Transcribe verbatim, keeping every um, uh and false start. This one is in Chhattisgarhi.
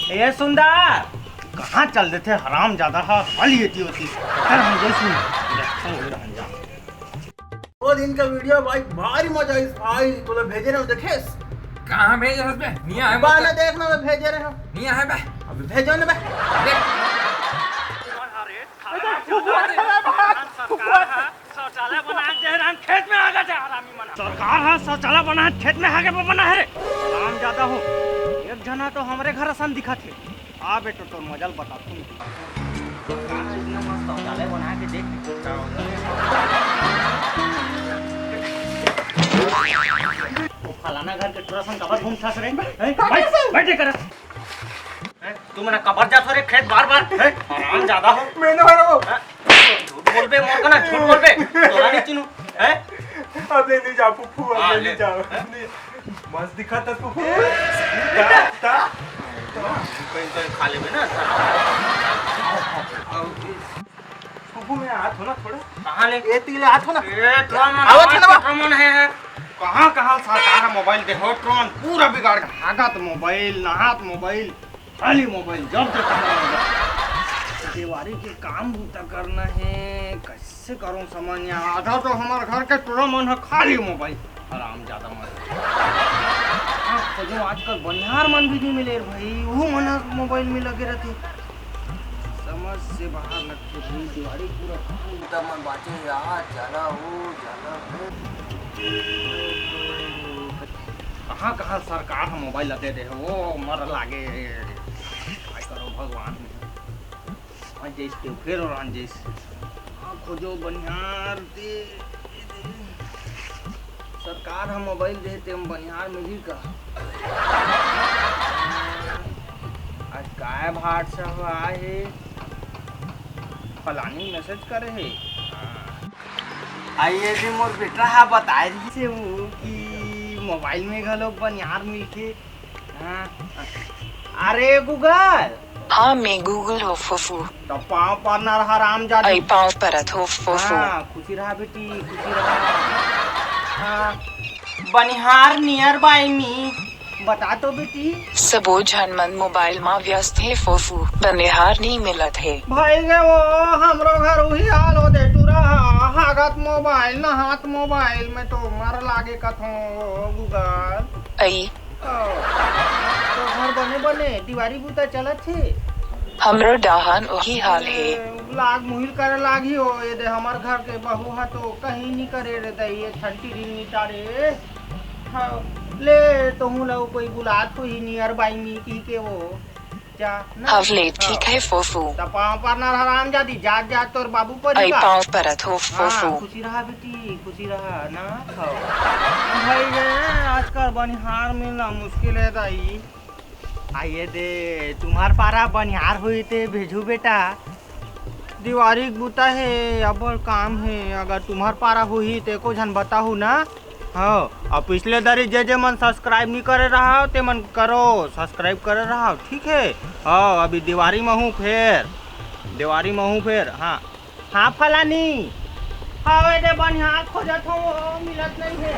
ए सुंदर, कहाँ चल देथे हराम जादा हा, खाली एती ओती। चल हम जइसु, देखथन ओही रहन जा। ओ दिन का वीडियो भाई, भारी मजा आइस भाई, तोला भेजे रहे, देखेस? कहाँ भेजे हस बे? नहीं आए बा ना, देख ना, मैं भेजे रहे हूँ। नहीं आए बे। अभी भेजो ना बे। देख। सरकार हा शौचालय बना के दे रहा, खेत में आ जाते हरामी मना। सरकार हा शौचालय बना के खेत में आगे बना है रे। हराम जादा हो। एक जना तो हमरे घर असन दिखत हे। आ बेटो, तोर मजा ल बताथन। सरकार हा इतना मस्त शौचालय बना के देख। वो फलाना घर के टुरा सन काबर घूमथस रे? हैं? बैठ, बैठ कर। हैं? तू मना काबर जात हो रे खेत बार बार? हैं? हराम जादा हो। मैं ना हराम। हैं? झूठ बोलबे मोर कना, झूठ बोलबे। तोला नहीं चिन्हू, हैं? अब ले नहीं जा फूफू, अब हाँ, ले ले। नहीं जा। हैं? नहीं। मस्त दिखत हस फूफू। ता, ता। कहीं, कहीं खा लेबे ना। फूफू, मैं आत हो ना थोड़ा। कहाँ ले? ए, तीले आत हो ना। ए, ड्रम आवत है ना बा? ड्रम है। कहाँ, कहाँ सरकार मोबाइल दे हो, ड्रम पूरा बिगाड़ के। हागत मोबाइल, नहात मोबाइल, खाली मोबाइल, जब तक मोबाइल। देवारी के काम बूता करना है, कैसे करूँ समझ नहीं आ। आधा तो हमारे घर के टुरा मन है खाली मोबाइल, हराम जादा मन। हाँ, खोजो आजकल बनिहार मन भी नहीं मिले रे भाई, वो मन मोबाइल में लगे रहते। समझ से बाहर लगते भाई, देवारी पूरा काम बूता मन बाचे यार, चला हो, चला हो। कहाँ, कहाँ सरकार ह मोबाइल ला दे दे हे, ओ मर लागे। काय करो भगवान। आज जइस के फेर और आज जइस। हाँ, खोजो बनिहार दे, दे, दे। सरकार ह मोबाइल दे हे, तेम बनिहार मिली का? आज काय भाट साहब आए हे? फलानी मैसेज करे हे। हाँ। आइए जी, मोर बेटा हा बताए रहिस हे वो कि मोबाइल में घलो बनिहार मिलथे। हाँ। अरे गूगल। हाँ, मैं गूगल हो फूफू। तो पाँव परना रहा राम जादी। अई पाँव परत हो फूफू। हाँ, खुशी रहा बेटी, खुशी रहा। हाँ। बनिहार near by me। बता तो बेटी। सबो झन मन मोबाइल मा व्यस्त हे फोफू, बनिहार नी मिलत हे। भाई गे वो, हमरो घर उही हाल होथे टूरा, हागत मोबाइल, नहात मोबाइल में तो मर लागे कथों गूगल। अई। ओ, तो घर बने बने दिवारी बूता चलत हे। हमरो डाहन उही हाल हे। ए, लाग मुहिल करे लागी हो, ये दे हमर घर के बहू ह तो कहीं नी करे रे दई, ये ठंटी री नी टारे। हाँ, ले, तोहू ला कोई बुलात होही near by me कहिके वो। जा, ना? हव ले, हाँ। ठीक हे, फोफू। त पाँव परना हराम जादी, जात जात तोर बाबू पर अई का? पाँव परत हो, हाँ, फोफू। खुशी रहा बेटी, खुशी रहा, ना? हाँ। भाई गे, आजकल बनिहार मिलना मुश्किल हे दाई। आइए दे, तुम्हार पारा बनिहार होही ते भेजू बेटा। दिवारी के बूता हे, अब्बड़ काम हे, अगर तुम्हार पारा होही ते एको झन बताहू ना। हाँ, अउ पिछले दरी जे जे मन subscribe नी करे रहा, ते मन करो, subscribe करे रहा, ठीक हे? हाँ, अभी दिवारी म हूँ फेर, दिवारी म हूँ फेर, हाँ। हाँ फलानी, हाँ, ए दे बनिहार खोजत हों, मिलत नहीं हे।